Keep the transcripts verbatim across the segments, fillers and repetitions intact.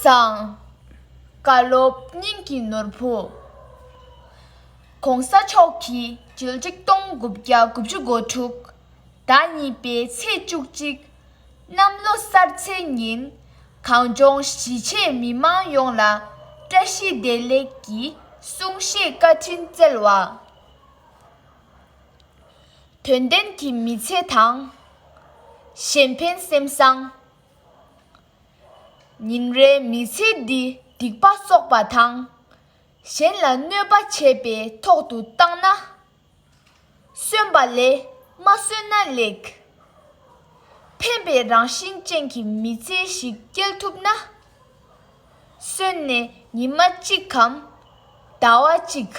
བཟང་། བཀའ་སློབ་སྙིང་གི་ནོར་བུ། ༸གོང་ས་མཆོག་གིས་ཕྱི་ལོ་ཆིག་སྟོང་དགུ་བརྒྱ་དགུ་བཅུ་གོ་དྲུག་ཟླ་གཉིས་པའི་ཚེས་བཅུ་གཅིག་གནམ་ལོ་གསར་ཚེས་ཉིན། གངས་ལྗོངས་གཞིས་བྱེས་མི་མང་ཡོངས་ལ་བཀྲ་ཤིས་བདེ་ལེགས་ཀྱི་གསུང་བཤད་བཀའ་དྲིན་སྩལ་བ། དོན་ལྡན་གྱི་མི་ཚེ་དང་། གཞན་ཕན་སེམས་བཟང་། ཉིན་རེའི་མི་ཚེ་འདི་སྡིག་པ་གསོག་པ་དང་། གཞན་ལ་གནོད་པ་བྱས་པའི་ཐོག་ཏུ་བཏང་ན། གསོན་པ་ལས་མ་གསོན་ན་ལེགས། ཕན་པའི་རང་བཞིན་ཅན་གྱི་མི་ཚེ་ཞིག་སྐྱེལ་ཐུབ་ན། གསོན་ནས་ཉི་མ་གཅིག་གམ། ཟླ་བ་གཅིག་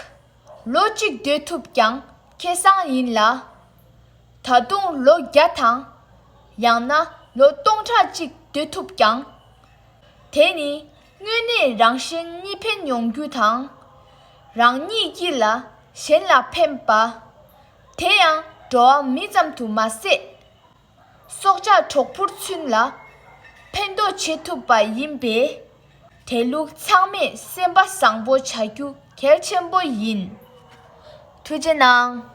ལོ་གཅིག་སྡོད་ཐུབ་ཀྱང་ཁེ་བཟང་ཡིན་ལ། ད་དུང་ལོ་བརྒྱ་དང་། ཡང་ན་ལོ་སྟོང་ཕྲག་གཅིག་སྡོད་ཐུབ་ཀྱང་། དེ་ནི་དངོས་གནས་རང་གཞན་གཉིས་ཕན་ཡོང་རྒྱུ་དང་། རང་ཉིད་ཀྱིས་ལ་གཞན་ལ་ཕན་པ། དེ་ཡང་འགྲོ་བ་མི་ཙམ་དུ་མ་ཟད། སྲོག་ཆགས་གྲོག་ཕུར་ཚུན་ལ་ཕན་ཐོགས་བྱེད་ཐུབ་པ་ཡིན་པས། དེ་ལུགས་ཚང་མས་སེམས་པ་བཟང་པོ་བྱ་རྒྱུ་གལ་ཆེན་པོ་ཡིན། ཐུགས་རྗེ་གནང་།